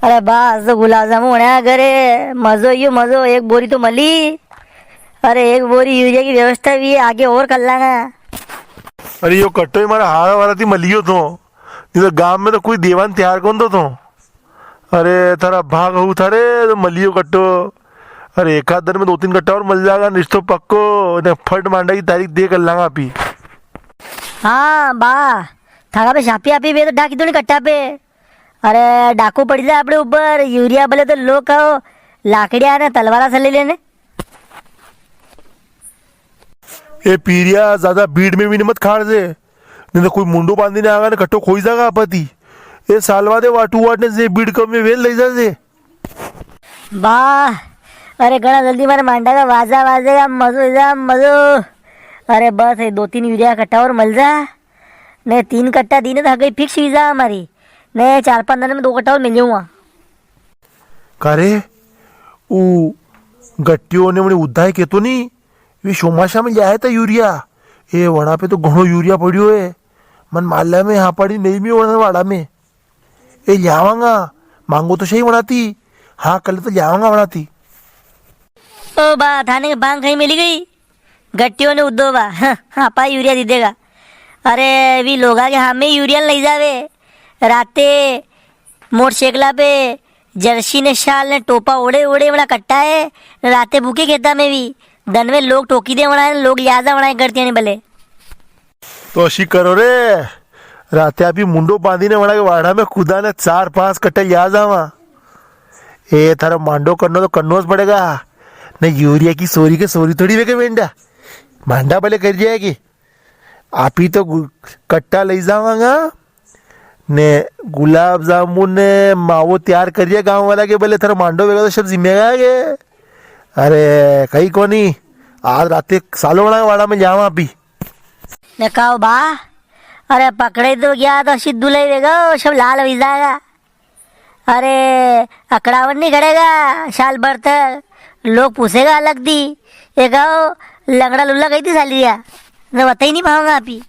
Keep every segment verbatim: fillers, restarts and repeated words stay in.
अरे बा, आज तो गुलाब जामुन होने आ घरे, मजो ही मजो, एक बोरी तो मली। अरे एक बोरी यूरिया की व्यवस्था भी है, आगे और कर लांगा। अरे यो कट्टो ही मारा हारा वाला थी मलियो थो, नी तो गांव में तो कोई देवान तैयार कौन तो थो। अरे थारा भाग हो थारे तो मलियो कट्टो। अरे एक आध दिन में दो तीन कट्टा और मल जागा, रिश्तो पक्को, ने फट मांडा की तारीख दे कर लांगा आपी। हाँ बा, थाका पे छापी आपी बे तो डाकी दो नी कट्टा पे। अरे डाको पड़ी जाए आपणे ऊपर, यूरिया भले तो लोग कहो, लाकड़िया ने तलवारा से ले लेने। ए पीरिया, ज्यादा भीड़ में भी मत खाड़ दे, नी तो कोई मुंडो बांधी ने आगा ने कट्टो खोई जागा आपती। ए सालवा दे वाटू वाट ने जे भीड़ कम में वेल ले जा जे। वाह, अरे घणा जल्दी मारे मांडा का वाजा वाजेगा, मजो ही जा मजो। अरे बस ये दो तीन यूरिया कट्टा और मल जा, ने तीन कट्टा दी ने तो हगई फिक्स हुई जा हमारी, ने चार पांच दिन में दो कट्टा और मिल जाऊंगा। का रे, ऊ गट्टियो ने वणी उदाय केतो नी, वी सोमाशा में ल्याया था यूरिया। ए, वणा पे तो घणो यूरिया पड़ियो है। मन माल्या में हाँ पड़ी नी, में वणा वाड़ा में। ए, ल्यावांगा, मांगो तो सही वणाती। हाँ, कल तो ल्यावांगा वणाती। ओ बा, थाने के भांग कहीं मिली गई? गट्टियों ने उद्दो बा, हाँ, हाँ, पा यूरिया दी देगा। अरे, वी लोगा के हामे यूरिया लई जावे। राते मोटरसाइकिल पे जर्सी ने शाल ने टोपा ओढ़े ओढ़े वणा कट्टा है, ने राते भूखे खेता में भी, दन में लोग टोकी दे वणा है, लोग लिया जा वणा है गट्टिया ने भले। तो अशी करो रे, राते आपी मुंडो बांधी ने वणा के वाड़ा में कूदा ने चार पांच कट्टा लिया जावा। ए, थारा मांडो करनो तो करनो ज पड़ेगा, ने यूरिया की सोरी के सोरी थोड़ी वे के वेंडा, मांडा भले कर जाएगी। आपी तो गु-, कट्टा लई जावांगा, ने गुलाब जामुन ने मावो तैयार करिए गांव वाला के, भले थारो मांडो वेगा तो सब जिम्मेगा के। अरे, कई कोनी, आज राते सालोवाड़ा वाड़ा में जावा आपी। ने कहो बा, अरे पकड़े तो गया तो सिद्धू लई वेगा, सब लाल हुई जाएगा। अरे, अकड़ावन नी खड़ेगा, साल भर तक। लोग पूछेगा अलग दी, ये कहो, लंगड़ा लुल्ला कही थी साली या, ने बता ही नी पाऊंगा आपी।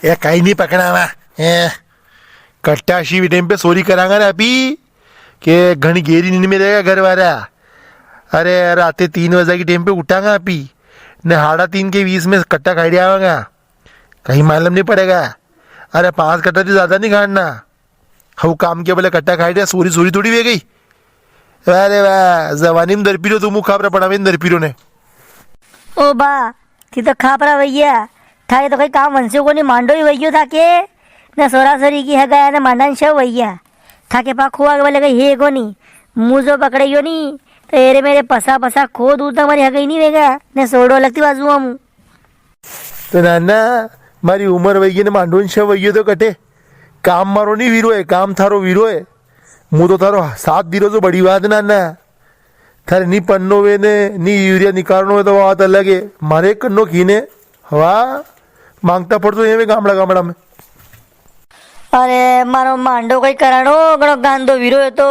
ए, कई नी पकड़ावा, ए, कट्टा सी भी टाइम पे सोरी करांगा ना आपी, के घणी गेरी नींद में रहेगा घर वाला। अरे, राते तीन बजे की टाइम पे उठांगा आपी, ने हाड़ा तीन के बीस में कट्टा खाई आवांगा, कहीं मालूम नी पड़ेगा। अरे, पांच कट्टा थी ज्यादा नी खाना। हऊ काम के बोले कट्टा खाई रिया, सोरी सोरी थोड़ी वे गई। वाह रे वाह, जवानी में दरपी रो तू, मुखा पर पड़ा में दरपी रो ने। ओ बा, थी तो खापरा वैया, थाके तो कई काम वंशो कोनी, मांडो ही वैयो थाके, ने सोरा सोरी की हगाया ने मांडा ने शव वैया। थाके पा खुआ के बोले कई हे कोनी, मुंह जो पकड़े यो नी, तो एरे मेरे पसा पसा खो दूर तक मारी हगाई नी वेगा, ने सोड़ो लगती बाजू हमू। तो नाना, मारी उमर वई गी ने मांडो ने शव वई ग्यो तो कटे। काम मारो नी वीरो है, काम थारो वीरो है। मु तो थारो साथ दीरो जो बड़ी बात नाना। थारे नी पन्नो वे ने, नी यूरिया निकालनो वे तो बात अलग है। मारे कन्नो खीने, हवा मांगता पड़तो ये गामड़ा गामड़ा में। अरे, मारो मांडो कई करानो, घणो गांदो वीरो है तो।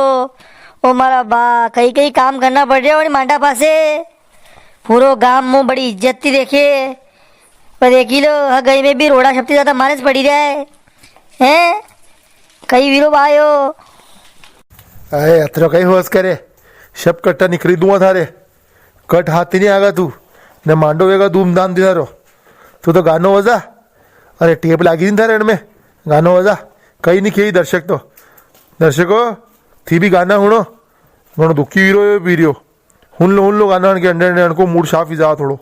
ओ मारा बा, कई कई काम करना पड़ रिया है मांडा पासे। पूरो गाम मु बड़ी इज्जत थी देखे, पर देखी लो, हगई में भी रोड़ा सबती ज्यादा मारे से पड़ी रिया है। हैं? कई वीरो बायो। अरे, अतरो कई होश करे, सब कट्टा निकली दूंगा थारे। कट हाथ ही नी आगा तू, ने मांडो वेगा धूमधाम थी थारो। तू तो गानो वजा, अरे, टेप लागी नी थारे इनमें, गानो वजा। कई नी खेई दर्शक तो। दर्शको, थी भी गाना हुणो, घणो दुखी वीरो यो वीरियो। हुन लो, हुन लो गाना के अंडे अंडे अनको मूड साफ ही जा थोड़ो।